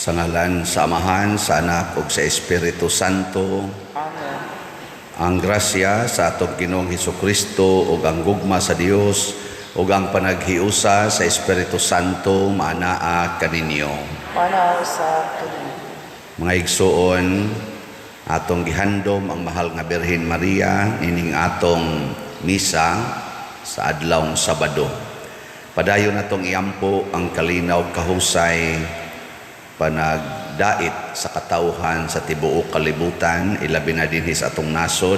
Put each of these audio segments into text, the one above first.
Sa ngalan sa Amahan, sa Anak ug sa Espiritu Santo. Amen. Ang grasya sa atong Ginoong Hesukristo ug ang gugma sa Dios ug ang panaghiusa sa Espiritu Santo maanaa kaninyo. Maanaa usab kaninyo. Mga igsuon, atong gihandom ang mahal nga Birhen Maria nining atong misa sa adlawng Sabado. Padayon natong iampo ang kalinaw, kahusay, panagdait sa katawhan sa tibuok kalibutan, ilabi na dinhi sa atong nasod,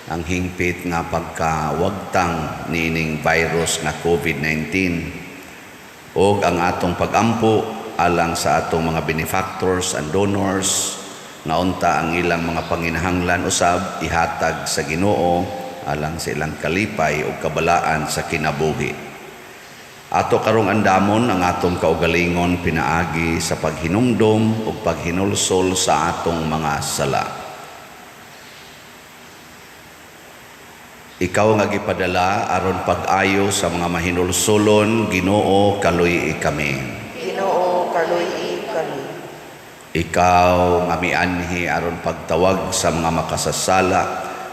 ang hingpit nga pagkawagtang nining virus nga COVID-19, ug ang atong pagampo alang sa atong mga benefactors and donors nga unta ang ilang mga panginahanglan usab ihatag sa Ginoo alang sa ilang kalipay ug kabalaan sa kinabuhi. Ato karong andamon ang atong kaugalingon pinaagi sa paghinumdom ug paghinulsol sa atong mga sala. Ikaw nga gipadala aron pag-ayo sa mga mahinulsolon, Ginoo, kaluy-i kami. Ginoo, kaluy-i kami. Ikaw nga mianhi aron pagtawag sa mga makasasala,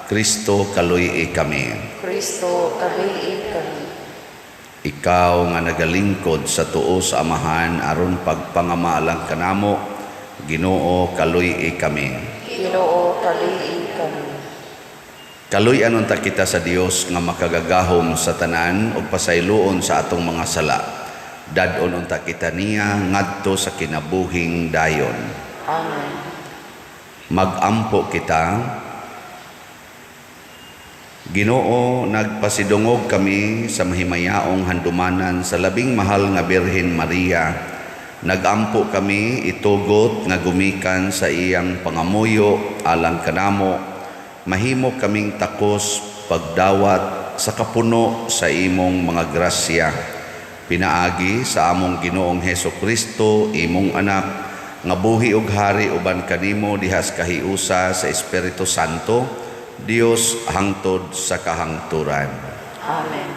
Kristo, kaluy-i kami. Kristo, kaluy-i kami. Ikaw nga nagalingkod sa tuo sa Amahan aron pagpangamaalang kanamo, Ginoo, kaluy-i kami. Ginoo, kaluy-i kami. Kaluy-an unta kita sa Dios nga makagagahom sa tanan ug pasayloon sa atong mga sala. Dad-on unta kita niya ngadto sa kinabuhing dayon. Amen. Magampo kita. Ginoo, nagpasidungog kami sa mahimayaong handumanan sa labing mahal nga Birhen Maria. Nagampo kami itugot nga gumikan sa iyang pangamuyo alang kanamo. Mahimo kaming takos pagdawat sa kapuno sa imong mga grasya. Pinaagi sa among Ginoong Heso Kristo, imong anak, nga buhi ug hari uban kanimo dihas kahiusa sa Espiritu Santo, Dios hangtod sa kahangturan. Amen.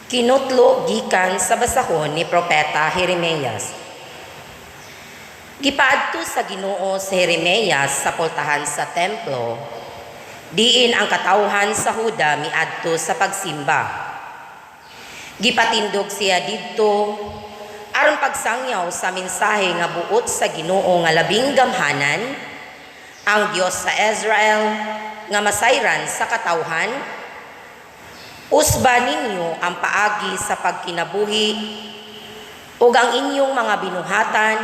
Kinutlo gikan sa basahon ni Propeta Jeremias. Gipaadto sa Ginoo si Jeremias sa pultahan sa templo, diin ang katawhan sa Huda miadto sa pagsimba. Gipatindog siya didto aron pagsangyaw sa mensahe nga buot sa Ginoo nga labing gamhanan, ang Dios sa Israel nga masayran sa katawhan. Usba ninyo ang paagi sa pagkinabuhi ug ang inyong mga binuhatan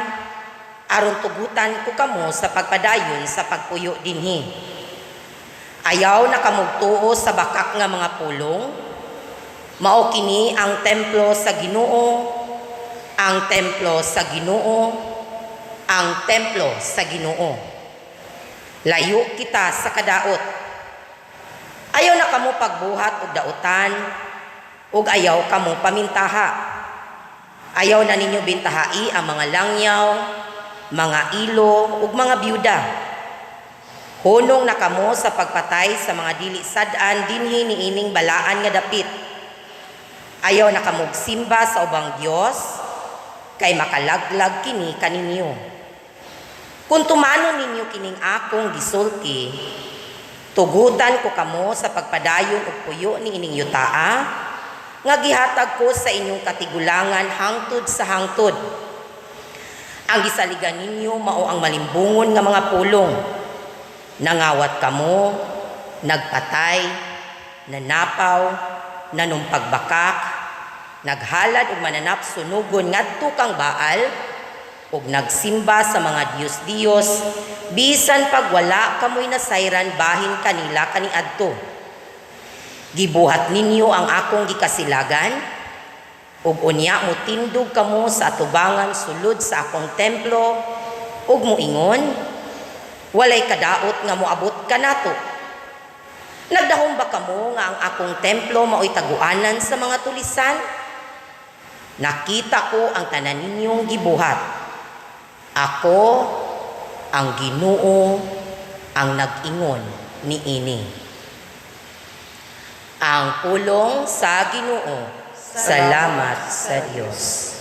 aron tugutan ko kamo sa pagpadayon sa pagpuyo dinhi. Ayaw na kamugtuo sa bakak nga mga pulong. Mao kini ang templo sa Ginoo, ang templo sa Ginoo, ang templo sa Ginoo. Layo kita sa kadaot. Ayaw na kamo pagbuhat og dautan, ug ayaw kamo pamintaha. Ayaw na ninyo bintahai ang mga langyaw, mga ilo, ug mga byuda. Hunong na kamo sa pagpatay sa mga dili sad-an dinhi niining balaan nga dapit. Ayaw na kamog simba sa ubang Dios, kay makalaglag kini kaninyo. Kung tumanon ninyo kining akong gisulti, tugutan ko kamo sa pagpadayon og puyo ni ining yutaa nga gihatag ko sa inyong katigulangan hangtod sa hangtod. Ang gisaligan ninyo mao ang malimbungon nga mga pulong. Nangawat kamo, nagpatay, nanapaw, nanumpagbakak, naghalad og mananap sunugon ngadto kang Baal, ug nagsimba sa mga diyos-diyos, bisan pag wala kamoy nasayran bahin kanila kaniadto. Gibuhat ninyo ang akong gikasilagan, ug unya motindog kamo sa atubangan sulod sa akong templo, ug moingon, walay kadaot nga moabot kanato. Nagdahom ba kamo nga ang akong templo mao'y taguanan sa mga tulisan? Nakita ko ang tanan ninyong gibuhat. Ako, ang Ginoo, ang nag-ingon niini. Ang pulong sa Ginoo. Salamat sa Dios.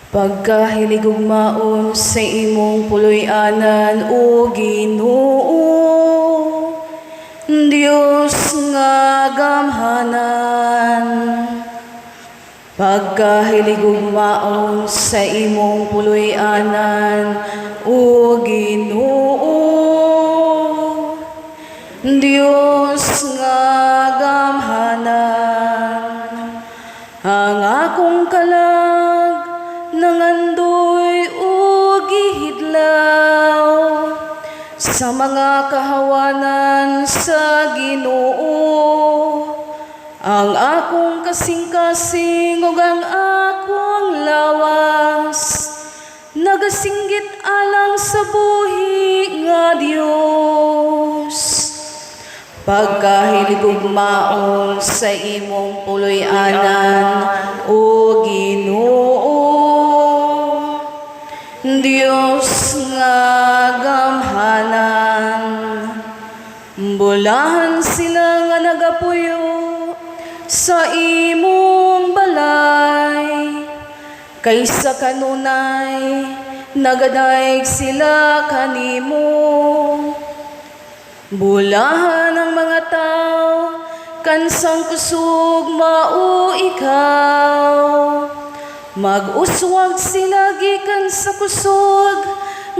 Pagkahiligugmaon sa imong puloy-anan, o Ginoo, Dios nga gamhanan. Pagkahiligugmaon sa imong puloy-anan, o Ginoo, Dios nga gamhanan. Ang akong kalag nangandoy ug gihidlaw sa mga kahawanan sa Ginoo. Ang akong kasing-kasing ug ang akong lawas nagasinggit alang sa buhi nga Dios. Pagkahiligugmaon sa imong puloy-anan, o Ginoo, Dios nga gamhanan. Bulahan sila nga nagapuyo sa imong balay, kaysa kanunay nagadaig sila kanimo. Bulahan ang mga tao, kansang kusog mao ikaw. Mag-uswag sila gikan sa kusog,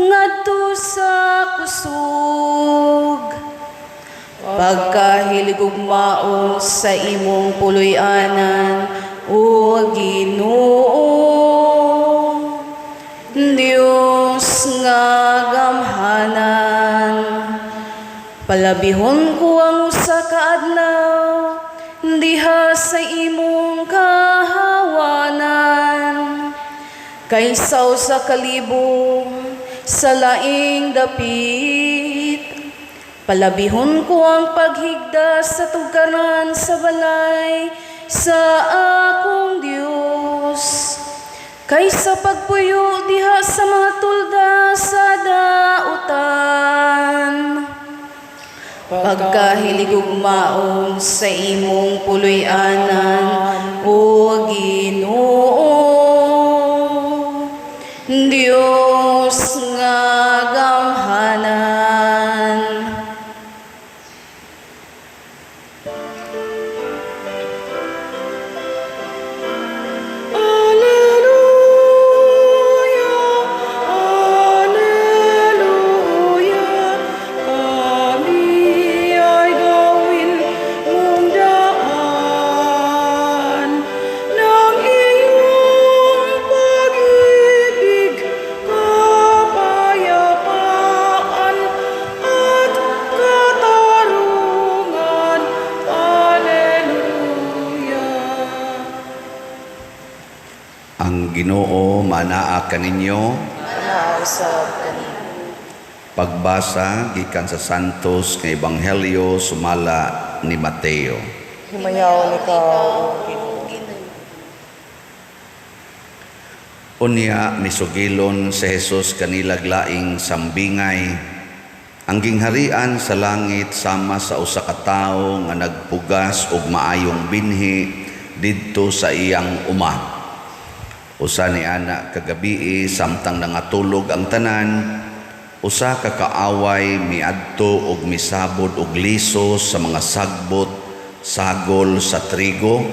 ngadto sa kusog. Pagkahiligugmaon sa imong puloy-anan, o Ginoo, Dios nga gamhanan. Palabihon ko ang usa ka adlaw diha sa imong kahawanan. Kaysa usa ka libo sa laing dapit. Palabihon ko ang paghigda sa tugkaran sa balay sa akong Dios. Kaysa pagpuyo diha sa mga tulda sa dautan. Pagkahiligugmaon sa imong puloy-anan, o Ginoo, Dios nga gamhanan. Alleluia, Alleluia, kami ay gawin mong daan ng iyong pag-ibig, kapayapaan at katarungan. Alleluia. Ang Ginoo manaa kaninyo. Nausab kanimo. Pagbasa gikan sa Santos nga Ebanghelyo sumala ni Mateo. Himayaw ikaw, O Ginoo. Unya misugilon si Jesus kanilag laing sambingay. Ang gingharian sa langit sama sa usa ka tawo nga nagpugas og maayong binhi didto sa iyang uma. Usa ni ana kagabii samtang nangatulog ang tanan, usa ka kaaway miadto og misabod og liso sa mga sagbot sagol sa trigo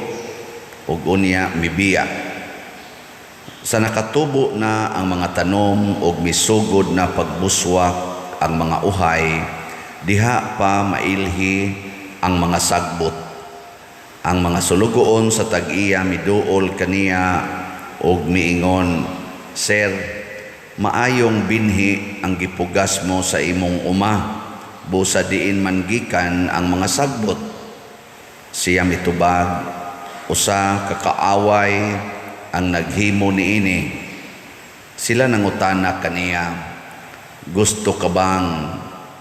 ug unya mibiya. Sa nakatubo na ang mga tanom og misugod na pagbuswak ang mga uhay, diha pa mailhi ang mga sagbot. Ang mga sulugoon sa tag-iya miduol kaniya og miingon, "Sir, maayong binhi ang gipugas mo sa imong uma, busa diin man gikan ang mga sagbot." Siya mitubag, usa ka kaaway ang naghimo niini. Sila nangutana kaniya, Gusto ka bang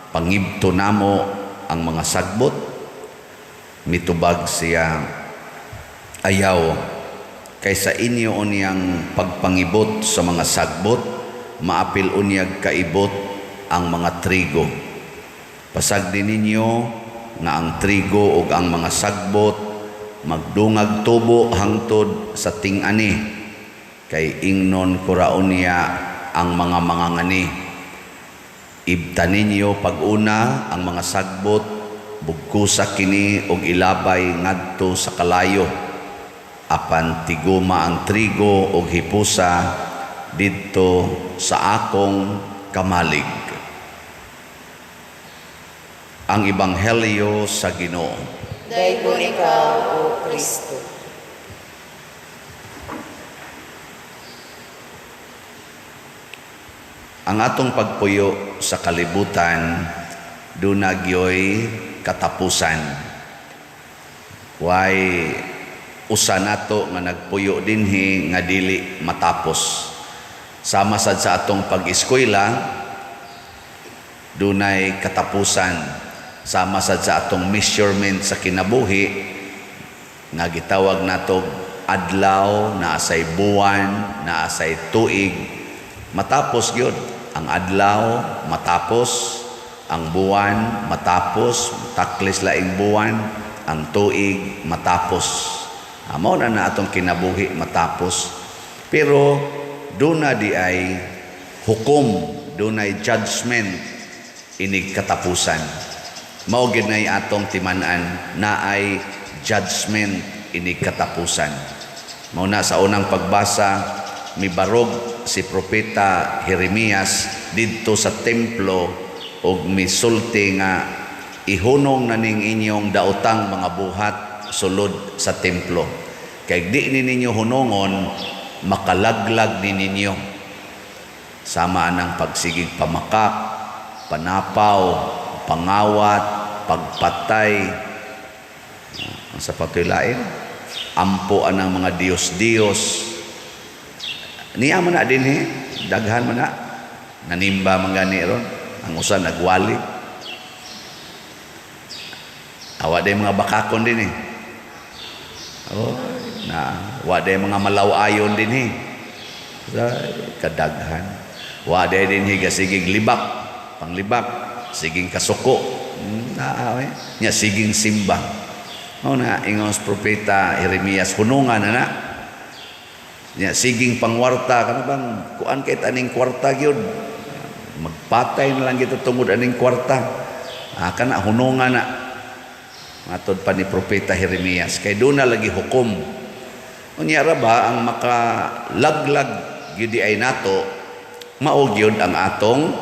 pangibto namo ang mga sagbot? Mitubag siya, "Ayaw, kay sa inyo unyang pagpangibot sa mga sagbot, maapil unyag kaibot ang mga trigo. Pasagdi ninyo nga ang trigo ug ang mga sagbot magdungag tubo hangtod sa ting-ani, kay ingnon ko ra unya ang mga mangangani, 'Ibta ninyo pag-una ang mga sagbot, bugkusa kini og ilabay ngadto sa kalayo. Apan tiguma ang trigo og hipusa didto sa akong kamalig." Ang Ebanghelyo sa Ginoo. Daygon ikaw, O Kristo. Ang atong pagpuyo sa kalibutan duna gyoy katapusan. Way usa nato nga nagpuyo dinhi nga dili matapos. Sama sad sa atong pag-eskwela, dunay katapusan. Sama sad sa atong measurement sa kinabuhi nga gitawag nato adlaw, naa say buwan, naa say tuig, matapos gyud. Ang adlaw matapos, ang buwan matapos, taklis laing buwan, ang tuig matapos. Mao na na atong kinabuhi matapos. Pero duna di ay hukom, dunay judgment inig katapusan. Mao gyud nay atong timan-an na ay judgment inig katapusan. Mao na sa unang pagbasa, mibarog si Propeta Jeremias didto sa templo og misulti nga ihunong na ning inyong daotang mga buhat sulod sa templo. Kay di ni ninyo hunongon, makalaglag ni ninyo. Sama anang pagsigig pamakak, panapaw, pangawat, pagpatay, ang sa patuy lain, ampo anang mga Diyos-Diyos. Niya man na din eh, daghan man na, nanimba man gani ron, ang usa nagwali. Awa day mga bakakon din eh. Oh, na wa day mga malaw-ayon din eh. Sa kadaghan. Wa day din higa sigig libak, panglibak, siging kasuko. Na eh. Nya siging simba. Mao na ingon sa Propeta Jeremias, hunungan na na. Nya siging pangwarta kana bang kuan kay aning kwarta gyud. Magpatay na lang kita tungod aning kwarta. Kana hunungan na. Matod pa ni Propeta Jeremias kay doon na lagi hukom. Unya ra ba ang makalaglag gyud ay nato, mao gyud ang atong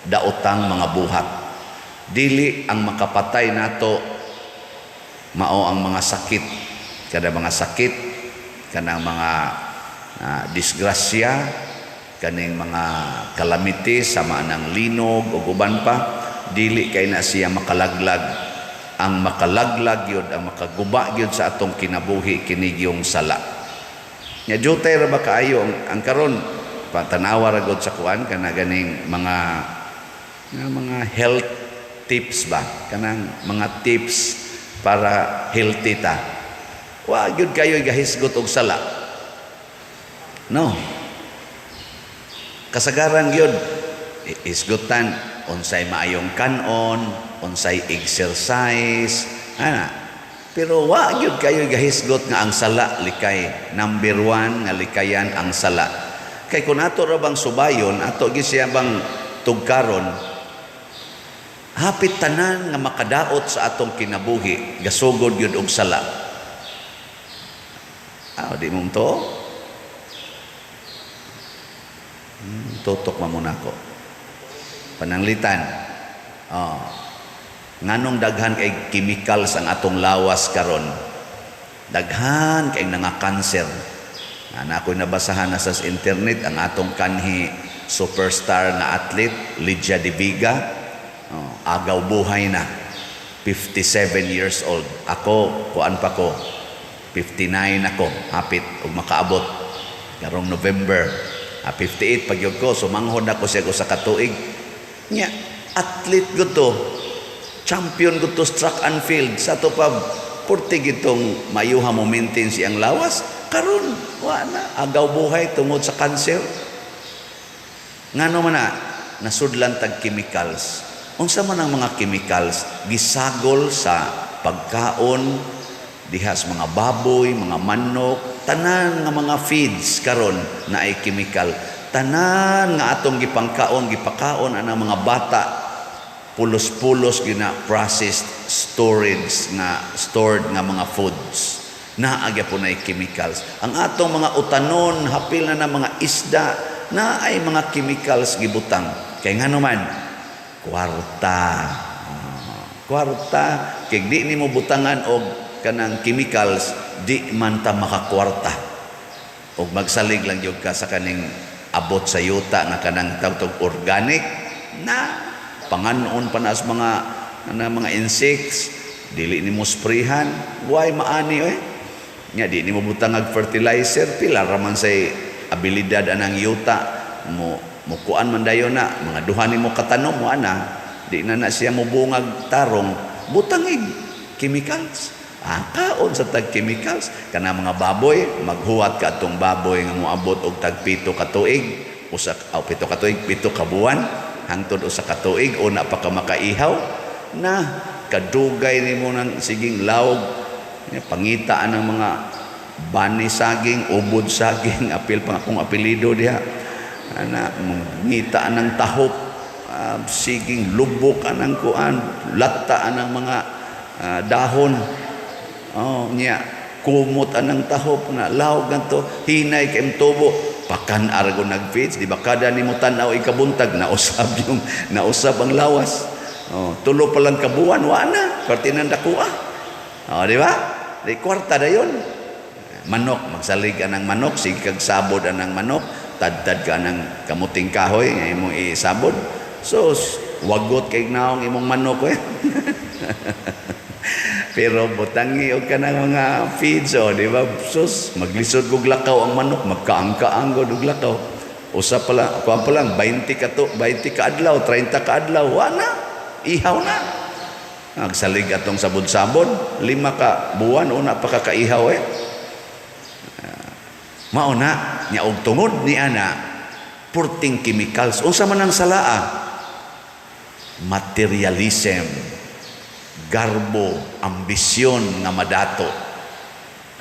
daotang mga buhat. Dili ang makapatay nato mao ang mga sakit, kada mga sakit, kanang mga disgrasya, kaning mga calamity sama ng linog ug uban pa, dili kay na siya makalaglag. Ang makalaglag yun, ang makaguba yun sa atong kinabuhi kini yung sala. Nya jutay ra ba kaayo ang karon patanawa ra gud sa kuan kana ganing mga health tips ba, kanang mga tips para healthy ta. Wa gyud kayo gahisgot og sala. No. Kasagaran gyud hisgutan unsay maayong kanon, unsay exercise, ana. Pero wa gyud kayo gahisgot nga ang sala likay. Number 1 nga likayan ang sala. Kay kun ato ra bang subayon, ato gyud siya bang tugkaron, hapit tanan nga makadaot sa atong kinabuhi, gasugod gyud og sala. Di mo to? Tutok man muna ko. Pananglitan. Oh. Nganong daghan kay chemicals ang atong lawas karon? Daghan kay nanga-cancer. Ana ako'y nabasahan na sa internet ang atong kanhi superstar nga athlete Lydia De Vega. Oh, agaw buhay na. 57 years old. Ako, kuan pa ko. 59 ako, hapit og makaabot karong November. Ah, 58 pag yun ko, sumanghod ako siya usa ka tuig. Nya, athlete ko to. Champion ko to sa track and field. Sa to pa, purti gitong mayuha mo maintain siyang lawas. Karon, wa na. Agaw buhay tungod sa cancer. Ngano man na, nasudlan tag chemicals. Unsa man ang mga chemicals? Gisagol sa pagkaon, dihas mga baboy, mga manok, tanan nga mga feeds karon na ay chemical. Tanan nga atong gipangkaon, gipakaon anang mga bata, pulos-pulos gina processed storage nga stored nga mga foods. Naa gyapon ay chemicals. Ang atong mga utanon, hapil na na mga isda, na ay mga chemicals gibutang. Kay ngano man, kwarta. Ah, kwarta kay di nimo butangan og kanang chemicals, di man ta makakwarta. Og magsalig lang gyud ka sa kaning abot sa yuta nga kanang tawag organic na panganon pa na sa mga na mga insects, dili nimo sprayhan, why maani oy. Nya di nimo butang og fertilizer, pila ra man say abilidad anang yuta mo mukuan man dayon na mga duha nimo katanom mo ana, di na na siya mobungag tarong, butangig chemicals. Ah, kaon sa tag chemicals kana mga baboy, maghuwat ka atong baboy nga moabot og tag 7 ka tuig, usa aw 7 ka tuig, 7 ka buwan hangtod usa ka tuig una pa ka makaihaw na kadugay nimo nang siging lawg, pangita ang mga bani saging, ubod saging, apil pa akong apelido diha. Ana, ngita ang tahop, siging lubok anang kuan, latta anang mga dahon. Oh, nya kumot anang tahop na lawg ganto, hinay kay tubo. Pakan argo nagfeeds, di ba kada nimo tan-aw ikabuntag nausab yung nausab ang lawas. Oh, tulo pa lang kabuan wa na, parte nang dakuha. Oh, di ba? Di kwarta dayon. Manok, magsalig anang manok, sige kag sabod anang manok, tadtad ka ng kamuting kahoy nga imong isabod. So, wagot kay naong imong manok eh. Pero butangi og kanang mga feeds, oh, di ba? Sus, maglisod og lakaw ang manok, magkaang-kaang gud og lakaw. Usa pa lang, kuan pa lang 20 ka to, 20 ka adlaw, 30 ka adlaw, wa na. Ihaw na. Nagsalig atong sabod-sabod, 5 ka buwan una pa ka kaihaw eh. Mao na nya og tungod ni ana purting chemicals. Unsa man ang salaa? Materialism, garbo, ambisyon nga madato.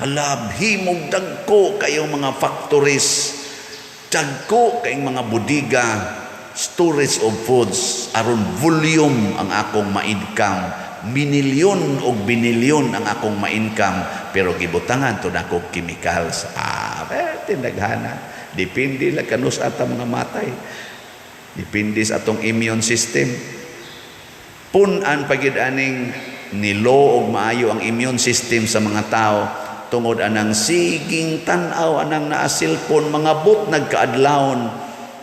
Halab, himog dagko kayong mga factories, dagko kayong mga budiga, storage of foods, aron volume ang akong ma-income, minilyon og binilyon ang akong ma-income, pero gibutangan to nako chemicals. Ah, eh, tindaghana. Depende lang kanus ata mga matay. Depende sa atong immune system. Punan pagid aning nilo og maayo ang immune system sa mga tao tungod anang siging tan-aw anang naa cellphone, mga but nagkaadlawon,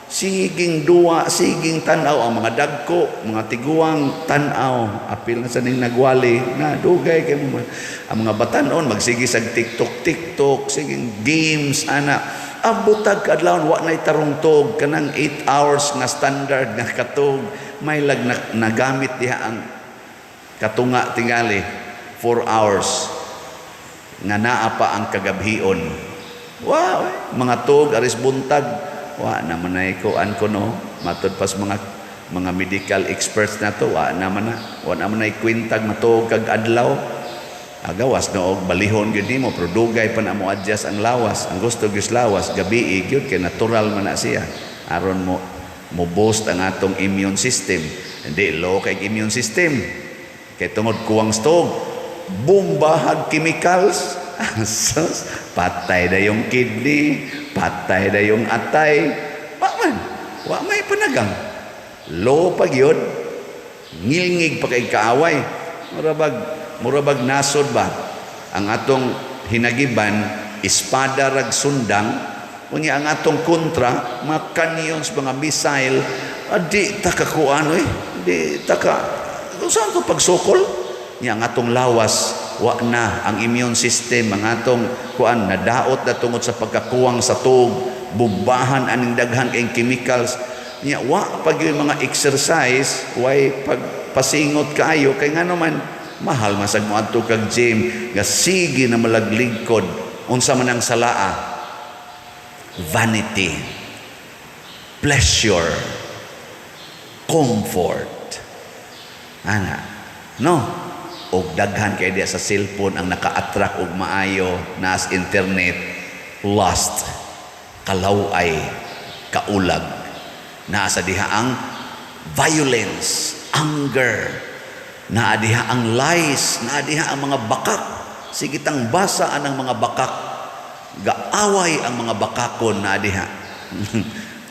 siging duwa, siging tan-aw ang mga dagko, mga tiguang tan-aw, apil na sa ning nagwali na dugay kay mo ang mga batanon magsige sag TikTok, TikTok, siging games ana, abotag kaadlawon wa nay tarungtog kanang 8 hours nga standard nga katog, may lag na, nagamit diha ang katunga tingali 4 hours nga naa pa ang kagabhion. Wow, eh, mga tug aris buntag wa naman ay kuan ko no, matud pas mga medical experts na to, wa naman na, wa naman ay kwintag matuog kag adlaw. Agawas no og balihon gyud nimo, pero dugay pa na mo adjust ang lawas. Ang gusto gyud lawas gabi gyud kay natural man na siya aron mo mo boost ang atong immune system. Hindi low kay immune system kay tungod kuwang stog, bombahag chemicals. Sus, patay na yung kidney, patay na yung atay. Wa man, wa may panagang. Low pa gyud, ngilngig pa kay kaaway. Murabag nasod ba ang atong hinagiban, espada rag sundang, unya ang atong kontra mga canyons, mga missile, adi ta kakuan oy, di ta ka saan to pagsukol nya. Ang atong lawas wa na ang immune system, ang atong kuan nadaot na tungod sa pagkakuwang sa tuog. Bubahan aning daghan kay chemicals. Nya wa pag yung mga exercise, way pagpasingot kaayo kay ngano man mahal masag mo adto kag gym nga sige na malagligkod. Unsa man ang salaa? Vanity, pleasure, comfort. Ana, no? Og daghan kay diya sa cellphone ang naka-attract og maayo naas internet, lust, kalaway, kaulag. Naa sa diha ang violence, anger, naa diha ang lies, naa diha ang mga bakak. Sige tang basa anang mga bakak. Gaaway ang mga bakakon naa diha.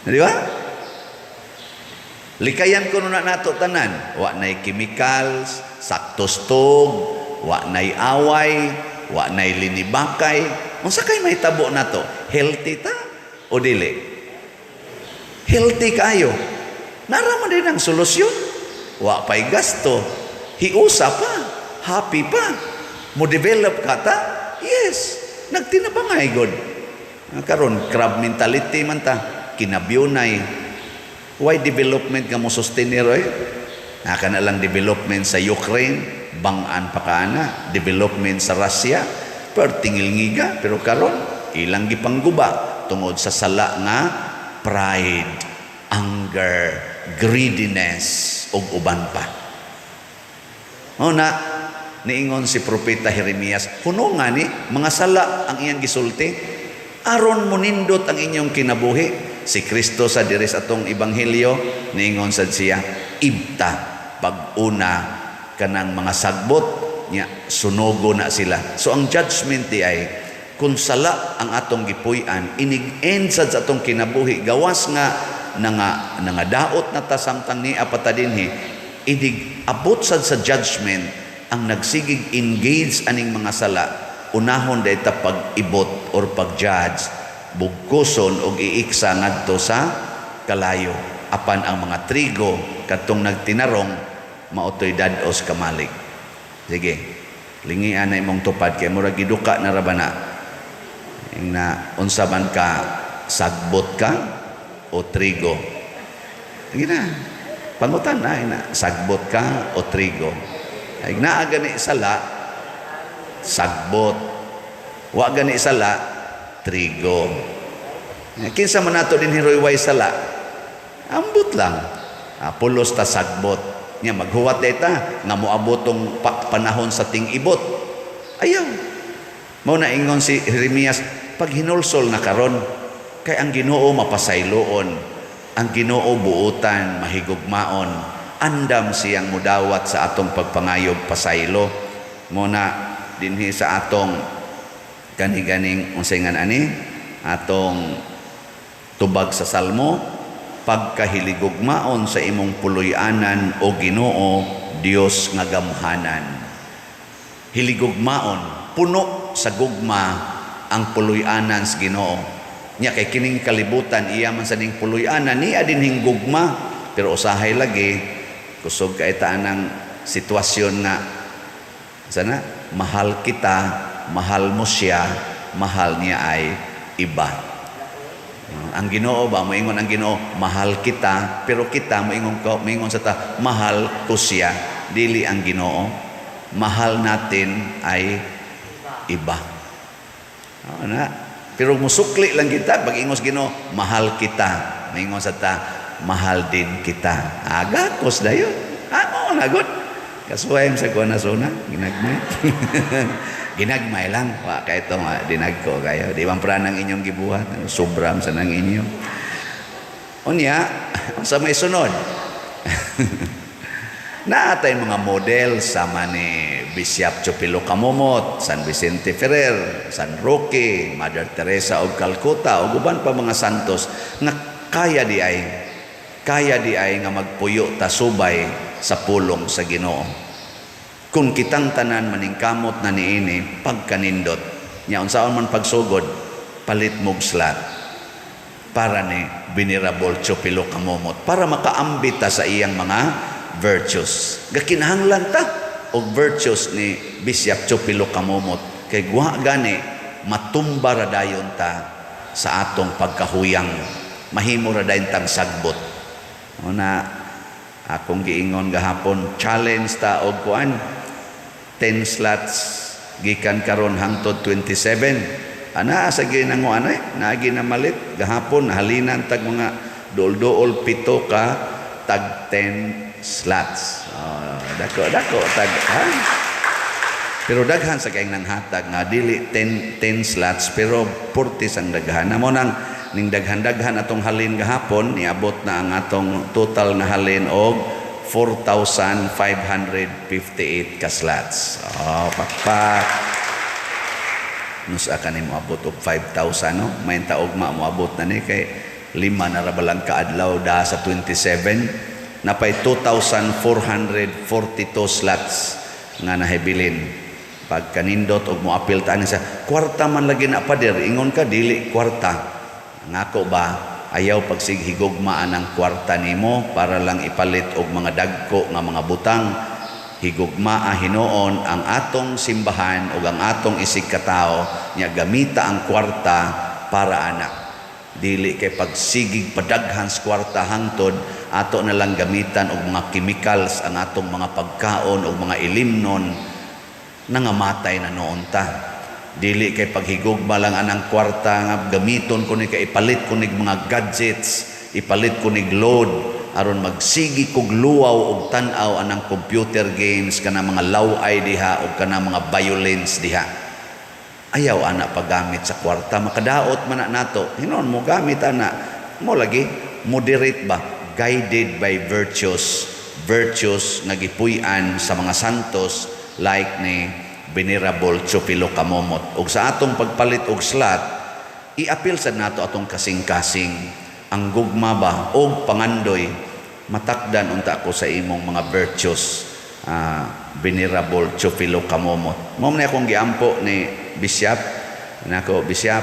Di ba? Likayan ko na nato tanan. Wa nay chemicals, saktos tug, wa nay away, wa nay linibakay. Unsa kay mahitabo nato? Healthy ta o dili? Healthy kayo. Nara man din ang solusyon. Wa pa'y gasto. Hiusa pa. Happy pa. Mo develop ka ta? Yes. Nagtinabangay god. Karon crab mentality man ta. Kinabyunay. Why development nga mo sustain roy? Naka na lang development sa Ukraine, bangan pa ka na. Development sa Russia, pero tingil ngiga, pero karon ilang gipangguba tungod sa sala nga pride, anger, greediness ug uban pa. O na, niingon si Propeta Jeremias, kuno nga ni mga sala ang iyang gisulti, aron monindot ang inyong kinabuhi. Si Kristo sa diri sa atong ebanghelyo, niingon sad siya, ibta pag-una kanang mga sagbot nya sunogo na sila. So ang judgment di ay kung sala ang atong gipuy-an, inig end sad sa atong kinabuhi, gawas nga nanga nangadaot na ta samtang nia pa ta dinhi, inig abot sad sa judgment ang nagsigig engage aning mga sala, unahon day ta pag-ibot or pag-judge, bugkuson og iiksa ngadto sa kalayo. Apan ang mga trigo kadtong nagtinarong maotoy dad-os kamalig. Sige, lingian na imong tupad kay murag giduka na ra ba na. Ing na unsa man ka, sagbot ka o trigo? Sige na. Pangutan na, ina, sagbot ka o trigo? Ay naa gani sala, sagbot. Wa gani sala, trigo. Kinsa man nato din hiroy way sala? Ambot lang. Pulos ta sagbot. Nya maghuwat ta nga moabot tong panahon sa ting-ibot. Ayaw. Mao na ingon si Jeremias, pag hinulsol na karon kay ang Ginoo mapasayloon, ang Ginoo buutan, mahigugmaon, andam siyang mudawat sa atong pagpangayog pasaylo. Mo na dinhi sa atong kani-ganing unsay ngan ani atong tubag sa Salmo, pagkahiligugmaon sa imong puloy-anan, o Ginoo, Dios nga gamhanan. Hiligugmaon, puno sa gugma ang puloy-anan sa Ginoo. Nya kay kining kalibutan iya man sa ning puloy-anan, niya dinhing gugma, pero usahay lagi kusog kay ta anang sitwasyon nga sana mahal kita, mahal mo siya, mahal niya ay iba. Ang Ginoo ba moingon ang Ginoo mahal kita, pero kita moingon ko, moingon sa ta mahal ko siya, dili ang Ginoo. Mahal natin ay iba. Oo na. Pero musukli lang kita pag ingos Ginoo mahal kita, moingon sa ta mahal din kita. Agakos dayon. Ah, oo na gud. Kasuway sa kuha na suna, ginagmay. Ginagmay lang. Wa kay ito nga, dinagko kayo. Di man pra ng inyong gibuhat. Sobram sa nang inyo. Unya, sa may sunod. Naatay mga model sama ni Bishop Chupilo Camomot, San Vicente Ferrer, San Roque, Mother Teresa of Calcutta, ug uban pa mga santos nga kaya di ay nga magpuyo ta subay sa pulong sa Ginoo. Kung kitang tanan maningkamot na niini pagkanindot, nya unsaon man pagsugod, palit mog slot para ni Venerable Chupilo Camomot para makaambit ta sa iyang mga virtues. Gakinahanglan ta og virtues ni Bishop Chupilo Camomot kay guwa gani matumba ra dayon ta sa atong pagkahuyang, mahimo ra dayon tang sagbot. Una, akong giingon gahapon, challenge ta og kuan, 10 slots gikan karon hangtod 27. Ana sa ginanguan eh, naagi na malit gahapon, halinan tag mga duol-duol pito ka tag 10 slots. Oh, dako dako tag, ha? Pero daghan sa kayong nanghatag nga dili 10, 10 slots, pero 40 ang daghan. Namo nang ning daghan-daghan atong halin gahapon, niabot na ang atong total na halin og 4,558 ka slots. Oh, pakpak. Nusa ka ni moabot og 5,000, no? May taog ma moabot na ni kay lima na ra balang kaadlaw da sa 27, napay 2,442 slots nga nahibilin. Pagkanindot og moapil ta ani sa kwarta man lagi na, pader, ingon ka dili kwarta. Ngako ba, ayaw pagsighigugma anang kwarta nimo para lang ipalit og mga dagko nga mga butang. Higugmaa hinuon ang atong simbahan ug ang atong isig katao nya gamita ang kwarta para ana. Dili kay pagsigig padaghan sa kwarta hangtod ato na lang gamitan og mga chemicals ang atong mga pagkaon og mga ilimnon, nangamatay na noon ta. Dili kay paghigugma lang anang kwarta nga gamiton ko ni kay ipalit ko nig mga gadgets, ipalit ko nig load aron magsigi kog luwaw og tan-aw anang computer games, kana mga law-ay diha og kana mga violence diha. Ayaw ana paggamit sa kwarta, makadaot man na nato. Hinon mo gamit ana mo lagi moderate ba, guided by virtues, virtues nga gipuy-an sa mga santos like ni Venerable Chupilo Camomot. Og sa atong pagpalit og slot, iapil sad nato atong kasing-kasing, ang gugma ba og pangandoy matakdan unta ko sa imong mga virtues, Venerable Chufilo Camomot. Mao man akong giampo ni Bishop nako, "Bishop,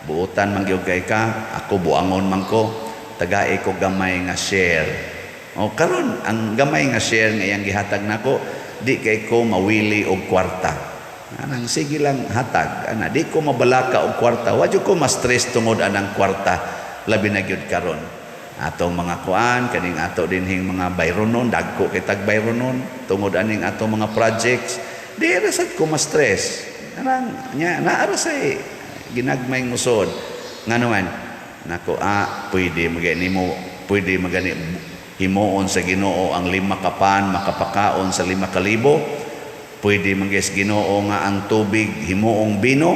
buotan man gyud kay ka, ako buangon man ko, tagae ko gamay nga share." O karon ang gamay nga share nga iyang gihatag nako, di kay ko mawili og kwarta. Anang sige lang hatag ana, di ko mabalaka og kwarta, wa jud ko ma-stress tungod anang kwarta. Labi na gyud karon atong mga kuan, kaning ato dinhing mga bayronon, dagko kay tag bayronon tungod aning atong mga projects, di ra sad ko ma-stress anang nya naa ra say ginagmay musod. Ngano man nako, pwede magani mo, pwede magani himuon sa Ginoo ang 5 ka pan makapakaon sa 5,000. Pwede man sa Ginoo nga ang tubig himuong bino,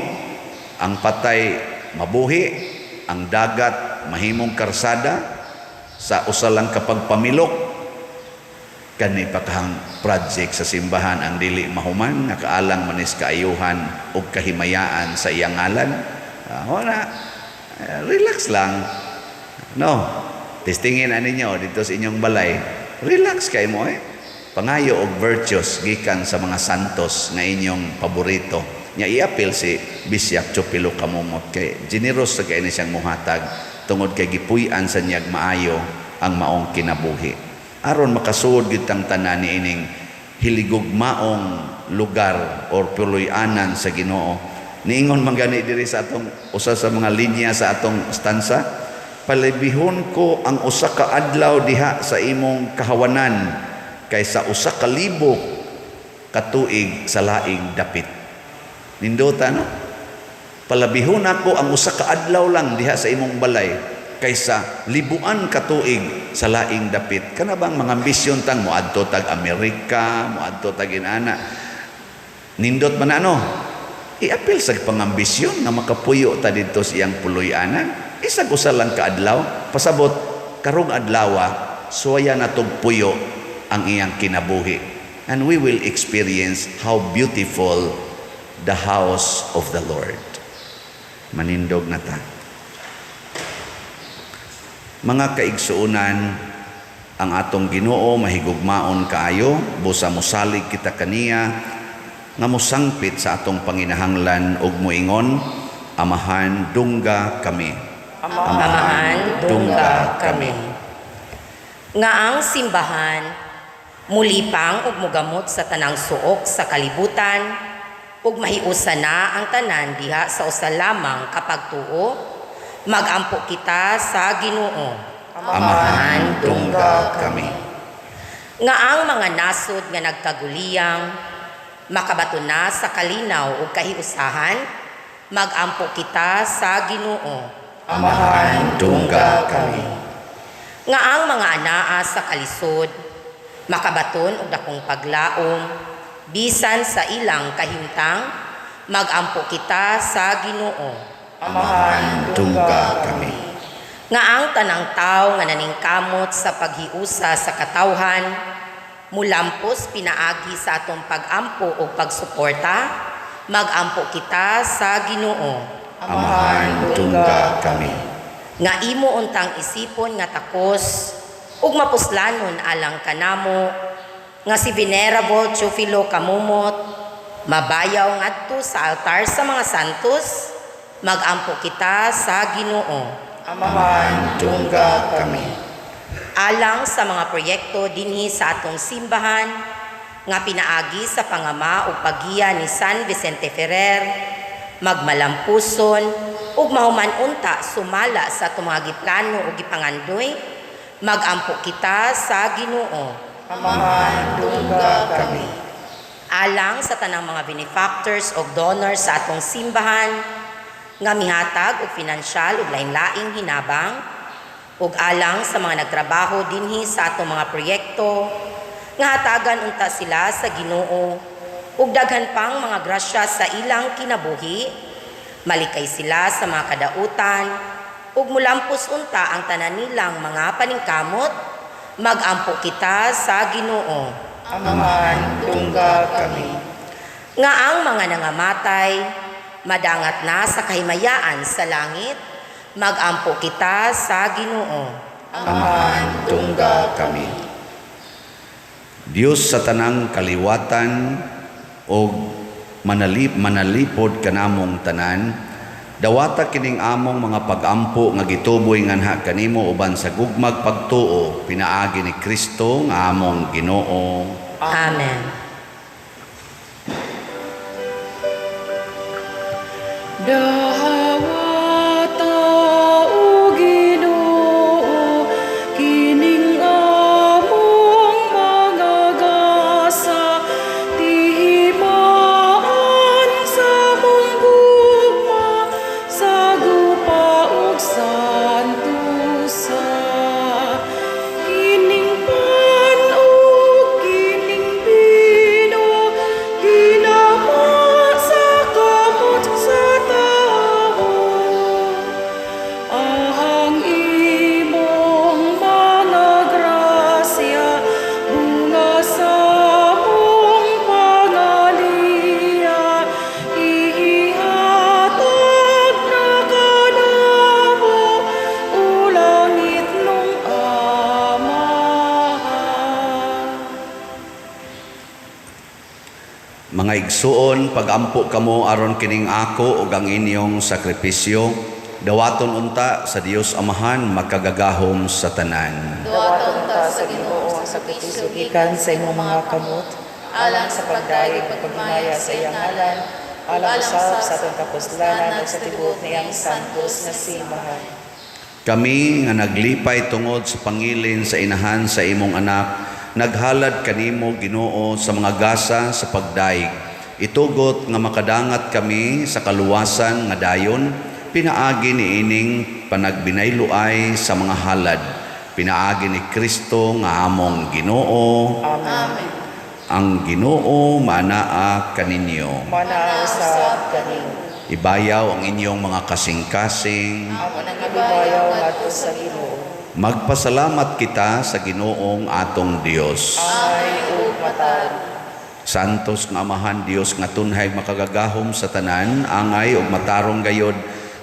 ang patay mabuhi, ang dagat mahimong karsada sa usa lang kapag pamilok. Kani pa kahang project sa simbahan ang dili mahuman, nga kaalang manis kaayuhan ug kahimayaan sa iyang ngalan. Wala, relax lang, no? Testingin ani ninyo dito sa inyong balay, relax kay mo eh. Pangayo og virtues gikan sa mga santos nga inyong paborito. Nya iapil si Bishop Chupilo Camomot kay generous sa kay ni siyang muhatag tungod kay gipuy-an sa niyag maayo ang maong kinabuhi. Aron makasuod gyud tang tanan niining hiligugmaong lugar or puloy-anan sa Ginoo. Niingon man gani diri sa atong usa sa mga linya sa atong stanza, "Palibihon ko ang usa ka adlaw diha sa imong kahawanan kaysa 1,000 ka tuig sa laing dapit." Nindota, no? Palabihon ako ang usa ka adlaw lang diha sa imong balay kaysa libuan ka tuig sa laing dapit. Kana bang mga ambisyon tang moadto tag Amerika, moadto tag inana. Nindot man ano? Iapil sa pangambisyon nga makapuyo ta didto sa iyang puloy-anan. Isag usa lang ka adlaw, pasabot karong adlawa suwaya natog puyo ang iyang kinabuhi. And we will experience how beautiful the house of the Lord. Manindog na ta. Mga kaigsuonan, ang atong Ginoo mahigugmaon kaayo, busa mosalig kita kaniya nga mosangpit sa atong panginahanglan ug moingon, "Amahan, dungga kami." Amahan, dungga kami. Nga ang simbahan mulipang ug mogamot sa tanang suok sa kalibutan ug mahiusa na ang tanan diha sa usa lamang ka pagtuo Magampo kita sa Ginoo. Amahan, dungga kami. Nga ang mga nasod nga nagkaguliyang makabato na sa kalinaw ug kahiusahan, magampo kita sa Ginoo. Amahan, dungga kami. Nga ang mga anaa sa kalisod makabaton og dakong paglaom bisan sa ilang kahimtang, magampo kita sa Ginoo. Amahan, dungga kami. Nga ang tanang tawo nga naningkamot sa paghiusa sa katawhan mulampos pinaagi sa atong pagampo o pagsuporta, magampo kita sa Ginoo. Amahan, dungga kami. Nga imo untang isipon nga takos ug mapuslanon alang kanamo nga si Venerable Teofilo Camomot mabayaw ngadto sa altar sa mga santos, magampo kita sa Ginoo. Amahan, dungga kami. Alang sa mga proyekto dinhi sa atong simbahan nga pinaagi sa pangama ug paggiya ni San Vicente Ferrer magmalampuson ug mahuman unta sumala sa atong mga giplano ug gipangandoy, magampo kita sa Ginoo. Amahan, dungga kami. Alang sa tanang mga benefactors o donors sa atong simbahan nga mihatag og pinansyal ug lain-laing hinabang, ug alang sa mga nagtrabaho dinhi sa atong mga proyekto nga hatagan unta sila sa Ginoo ug daghan pang mga grasya sa ilang kinabuhi, malikay sila sa mga kadautan ug mulampos unta ang tanan nilang mga paningkamot, magampo kita sa Ginoo. Amahan, dungga kami. Nga ang mga nangamatay madangat na sa kahimayaan sa langit, magampo kita sa Ginoo. Amahan, dungga kami. Dios sa tanang kaliwatan og manalipod kanamong tanan, dawata kining among mga pagampo nga gituboy nganha kanimo uban sa gugmag pagtuo pinaagi ni Kristo nga among Ginoo. Amen. Dawata o Ginoo kining among mga gasa, tihimaan sa among gugma sa gupa ug santusa. Kining pan ug kining bino gilama sa kamot sa tawo. Ang imong mga grasya bunga sa among pangaliya, ihatag na kanamo o langitnong Amahan. Mga igsuon, pagampo kamo aron kining ako ug ang inyong sakripisyo dawaton unta sa Dios Amahan makagagahom sa tanan. Dawata unta sa Ginoo ang sakripisyo gikan sa imong mga kamot, alang sa pagdayeg ug paghimaya sa iyang ngalan, alang usab sa atong kapuslanan ug sa tibuok niyang santos nga simbahan. Kami nga naglipay tungod sa pangilin sa inahan sa imong anak, naghalad kanimo, Ginoo, sa mga gasa sa pagdaig. Itugot nga makadangat kami sa kaluwasan nga dayon pinaagi niining panagbinayloay sa mga halad. Pinaagi ni Kristo nga among Ginoo. Amen. Ang Ginoo manaa kaninyo. Manaa usab kanimo. Ibayaw ang inyong mga kasing-kasing. Amo nang ibayaw ngadto sa Ginoo. Magpasalamat kita sa Ginoong atong Dios. Angay ug matarong. Santos nga Amahan Dios nga tunhay makagagahom sa tanan, angay ug matarong gayod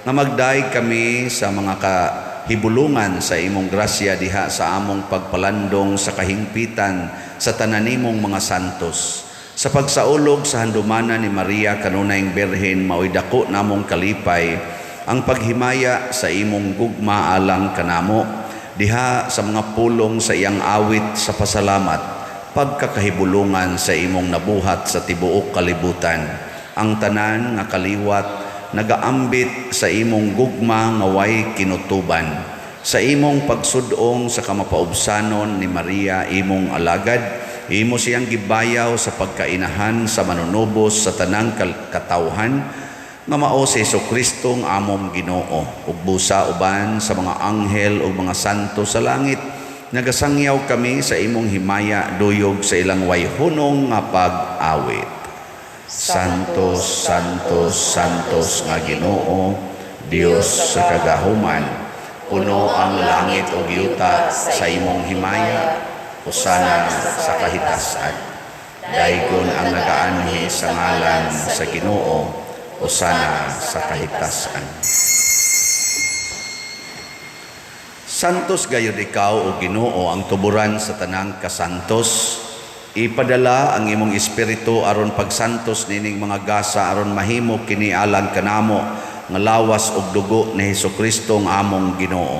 nga magdaig kami sa mga kahibulungan sa imong grasya diha sa among pagpalandong sa kahingpitan sa tanan nimong mga santos. Sa pagsaulog sa handumanan ni Maria kanunayng Birhen, maoy dako namong kalipay ang paghimaya sa imong gugma alang kanamo diha sa mga pulong sa iyang awit sa pasalamat, pagkakahibulungan sa imong nabuhat sa tibuok kalibutan, ang tanan nga kaliwat nagaambit sa imong gugma nga way kinutuban. Sa imong pagsudong sa kamapaubsanon ni Maria imong alagad, imo siyang gibayaw sa pagkainahan sa manunubos sa tanang katawhan nga mao si Hesukristo nga among Ginoo. Ug busa uban sa mga anghel ug mga santo sa langit, nagasangyaw kami sa imong himaya duyog sa ilang way hunong nga pag-awit. Santos, Santos, Santos nga Ginoo, Dios sa kagahuman, puno ang langit ug yuta sa imong himaya, hosana sa kahitasan. Daygon ang nagaanhi sa ngalan sa Ginoo, hosana sa kahitasan. Santos gayud ikaw o Ginoo, ang tuburan sa tanang kasantos. Ipadala ang imong espiritu aron pagsantos nining mga gasa aron mahimo kini alang kanamo nga lawas ug dugo ni Hesukristo nga among Ginoo.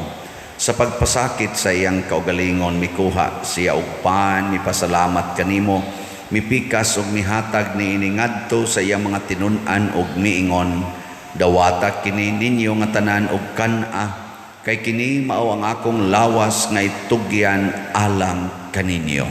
Sa pagpasakit sa iyang kaugalingon mikuha siya og pan, mipasalamat kanimo, mipikas ug mihatag niini ngadto sa iyang mga tinun-an ug miingon: Dawata kini ninyo nga tanan og kan-a, kay kini mao ang akong lawas nga itugyan alang kaninyo.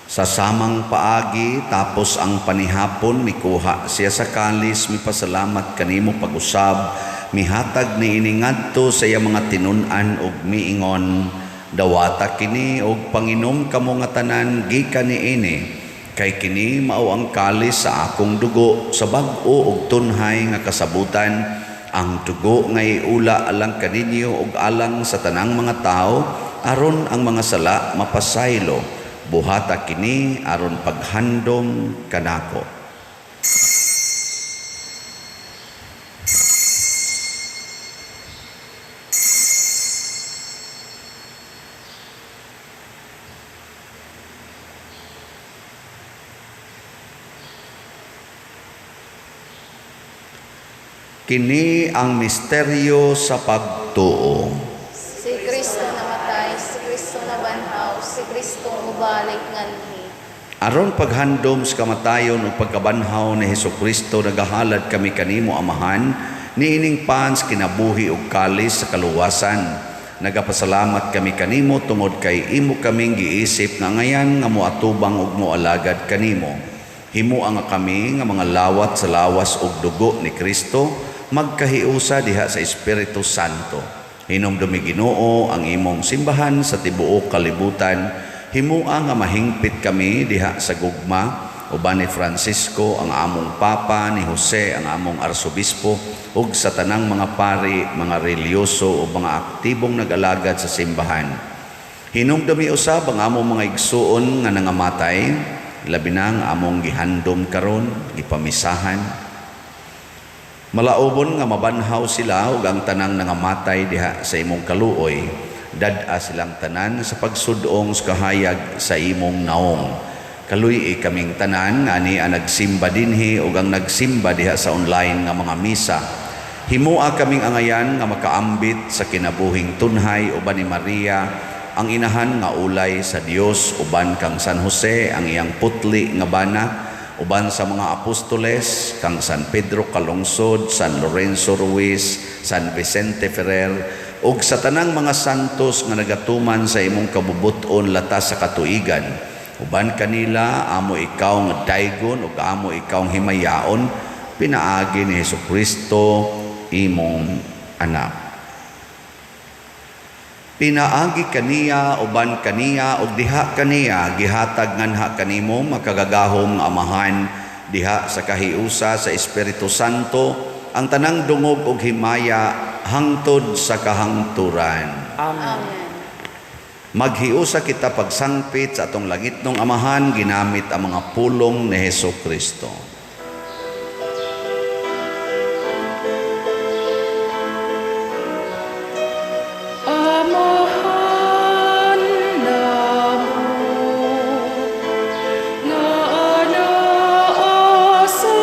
Sa samang paagi, tapos ang panihapon, mikuha siya sa kalis, mipasalamat kanimo pag-usab, mihatag niini ngadto sa iyang mga tinun-an ug miingon: Dawata kini og panginom kamo nga tanan gikan niini, kay kini mao ang kalis sa akong dugo sa bag-o ug tunhay nga kasabutan, ang dugo nga iula alang kaninyo ug alang sa tanang mga tawo aron ang mga sala mapasaylo. Buhata kini aron paghandom kanako. Kini ang misteryo sa pagtuo. Si Kristo namatay, si Kristo nabanhaw, si Kristo mubalik nganhi. Aron paghandom sa kamatayon ug pagkabanhaw ni Hesukristo, nagahalad kami kanimo, Amahan, niining pans kinabuhi ug kalis sa kaluwasan. Nagapasalamat kami kanimo tungod kay imo kaming giisip nga ngayan nga moatubang ug moalagad kanimo. Himoa nga kami nga mga lawat sa lawas ug dugo ni Kristo, magkahiusa diha sa Espiritu Santo. Hinumdumi, Ginoo, ang imong simbahan sa tibuok kalibutan. Himoa nga mahingpit kami diha sa gugma uban ni Francisco ang among Papa, ni Jose ang among Arsobispo, ug sa tanang mga pari, mga relihiyoso ug mga aktibong nag-alagad sa simbahan. Hinumdumi usab ang among mga igsuon nga nangamatay, labi na ang among gihandom karon, gipamisahan. Malaubon nga mabanhaw sila ug ang tanang nangamatay diha sa imong kaluoy. Dad-a silang tanan sa pagsudong sa kahayag sa imong naong. Kaluy-i kaming tanan nga ani ang nagsimba dinhi ug ang nagsimba diha sa online nga mga misa. Himoa kaming angayan nga makaambit sa kinabuhing tunhay uban ni Maria, ang inahan nga ulay sa Dios, uban kang San Jose ang iyang putli nga bana, uban sa mga apostoles kang San Pedro Calungsod, San Lorenzo Ruiz, San Vicente Ferrer, ug sa tanang mga santos nga nagatuman sa imong kabubut-on latas sa katuigan. Uban kanila amo ikaw nga daygon ug amo ikaw nga himayaon, pinaagi ni Hesukristo imong anak. Pinaagi kaniya, uban kaniya, ug diha kaniya, gihatag nganha kanimo makagagahom nga Amahan, diha sa kahiusa sa Espiritu Santo, ang tanang dungog ug himaya hangtod sa kahangturan. Amen. Amen. Maghiusa kita pagsangpit sa atong langitnong Amahan, ginamit ang mga pulong ni Hesukristo. Amahan namo nga anaa sa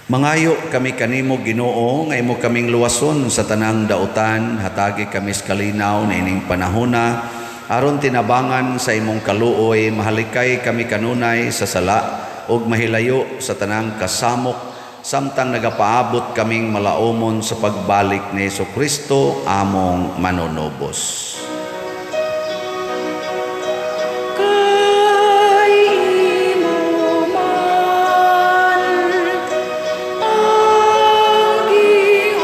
Mangayo kami kanimo, Ginoo, nga imo kaming luwason sa tanang dautan, hatagi kami sa kalinaw niining panahona aron tinabangan sa imong kaluoy mahalikay kami kanunay sa sala ug mahilayo sa tanang kasamok samtang nagapaabot kaming malaumon sa pagbalik ni Hesus Kristo among manunubos. Kay imo man ang gingharian,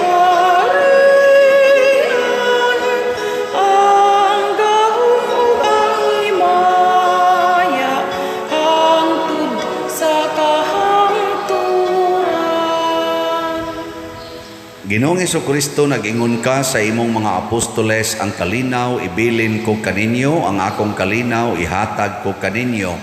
ang gahom ug ang himaya, hangtod sa kahangturan. Ginoong Kristo, nag-ingon ka sa imong mga apostoles, "Ang kalinaw ibilin ko kaninyo, ang akong kalinaw ihatag ko kaninyo."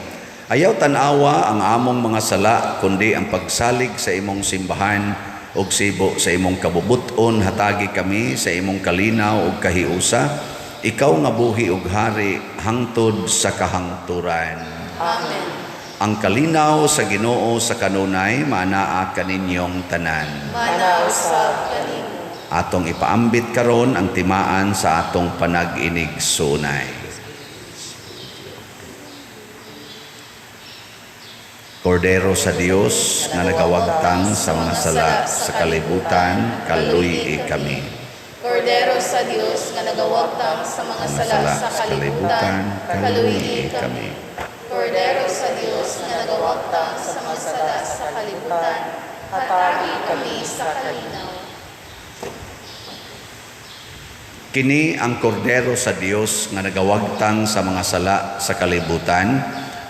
Ayaw tan-awa ang among mga sala, kundi ang pagsalig sa imong simbahan ug sibo sa imong kabubuton, hatagi kami sa imong kalinaw ug kahiusa. Ikaw nga buhi ug hari hangtod sa kahangturan. Amen. Ang kalinaw sa Ginoo sa kanunay maanaa kaninyong tanan. Maanaa usab kanimo. Atong ipaambit karon ang timaan sa atong panag-inigsoonay. Kordero sa Dios nga nagawagtang sa mga sala sa kalibutan, kaluy-i kami. Kordero sa Dios nga nagawagtang sa mga sala sa kalibutan, kaluy-i kami. Kordero sa Dios nga nagawagtang sa mga sala sa kalibutan, hatagi kami sa kalinaw. Kini ang kordero sa Dios nga nagawagtang sa mga sala sa kalibutan.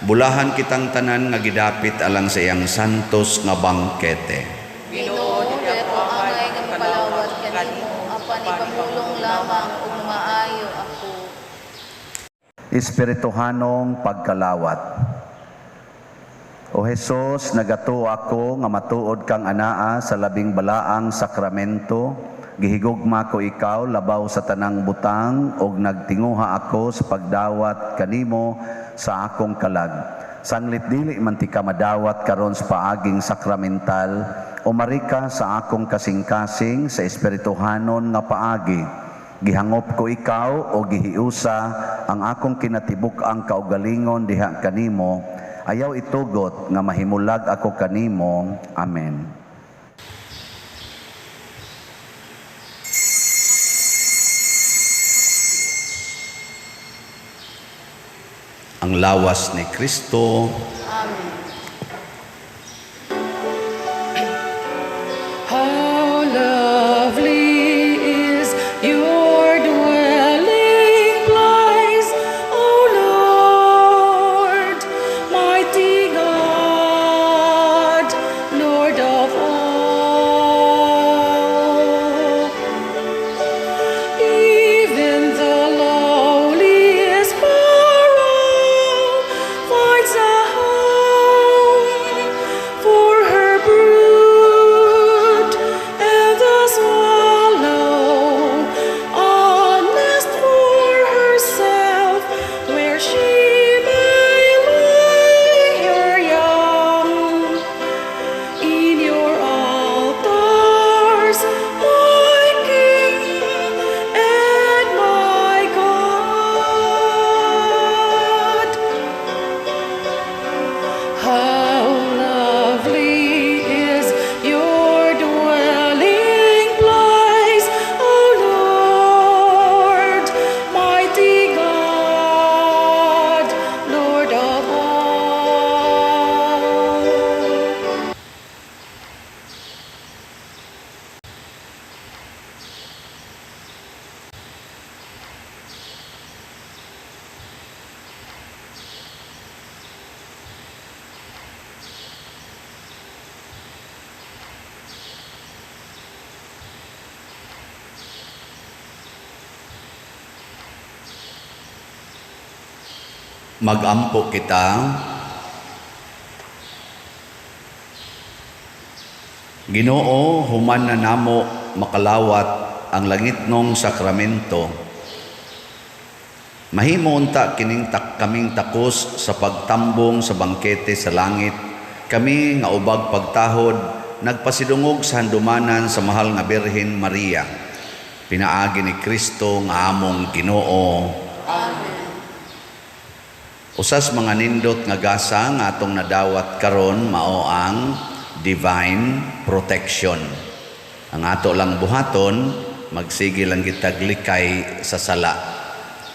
Bulahan kitang tanan nga gidapit alang sa iyang santos nga bangkete. Ginoo, dili ako angay nga mopalawat kanimo, apan ipamulong lamang ug maayo ako. Espirituhanong pagkalawat. O Hesus, nagatuo ako nga matuod kang anaa sa labing balaang sakramento. Gihigugma ko ikaw labaw sa tanang butang ug nagtinguha ako sa pagdawat kanimo sa akong kalag. Sanglit dili man tika madawat karon sa paaging sakramental, umari ka sa akong kasing-kasing sa espirituhanon nga paagi. Gihangop ko ikaw o gihiusa ang akong kinatibuk-ang kaugalingon diha kanimo. Ayaw itugot nga mahimulag ako kanimo. Amen. Ang lawas ni Kristo. Amen. How lovely is your dwelling place, O Lord, mighty God, Lord of all. Even the lowliest sparrow finds a home for her brood, and the swallow a nest for herself, where she may lay her young. In your altars, my King and my God. How lovely is your dwelling place, O Lord, mighty God, Lord of all. Magampo kita. Ginoo, human na namo makalawat ang langitnong sakramento, mahimo unta kining kaming takos sa pagtambong sa bangkete sa langit. Kami nga ubag pagtahod nagpasidungog sa handumanan sa mahal nga Birhen Maria. Pinaagi ni Kristo nga among Ginoo. Amen. Usas mga nindot nga gasa nga atong nadawat karon mao ang divine protection. Ang ato lang buhaton, magsige lang kitag likay sa sala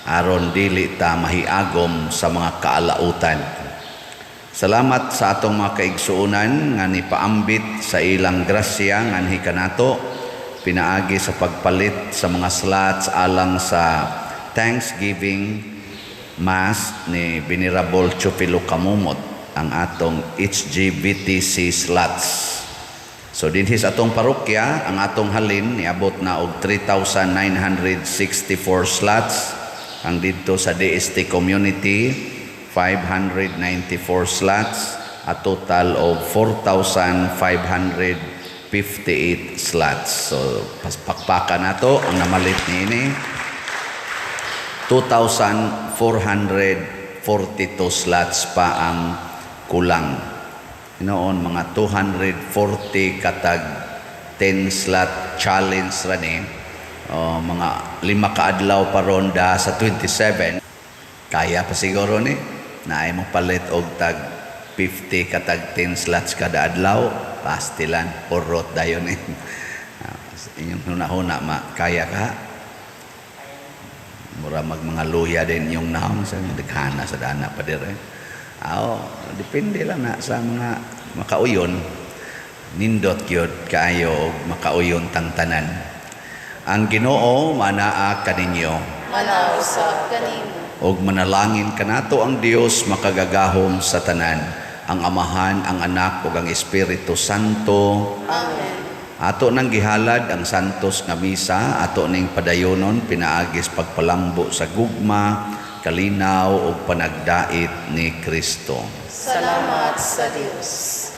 aron dili ta mahiagom sa mga kaalautan. Salamat sa atong mga kaigsuonan nga nipaambit sa ilang grasya nganhi kanato pinaagi sa pagpalit sa mga slots alang sa Thanksgiving Mass ni Venerable Chupilo Kamumot, ang atong HGBTC slots. So dinhi sa atong parokya, ang atong halin niabot na og 3,964 slots. Ang didto sa DST community, 594 slots, a total of 4,558 slots. So paspakpaka nato ang namalit niini. 2,442 slots pa ang kulang. Noon, mga 240 katag 10 slot challenge ra ni. O, mga 5 ka adlaw pa ronda sa 27. Kaya pa siguro ni. Naay mo palit og tag 50 katag 10 slots kada adlaw. Pastilan, purot dayon ni. Inyong hunahuna, ma, kaya ka? Mura mag mga luya din yung naong sa daghana sa dana pa dire. Aw, depende lang na sa mga makauyon. Nindot gyud kaayo og makauyon tang tanan. Ang Ginoo manaa kaninyo. Manaa usab kanimo. Og manalangin kanato ang Dios makagagahom sa tanan, ang Amahan, ang Anak ug ang Espiritu Santo. Amen. Ato nang gihalad ang santos nga misa, ato ning padayonon pinaagis pagpalambo sa gugma, kalinaw ug panagdait ni Kristo. Salamat sa Dios.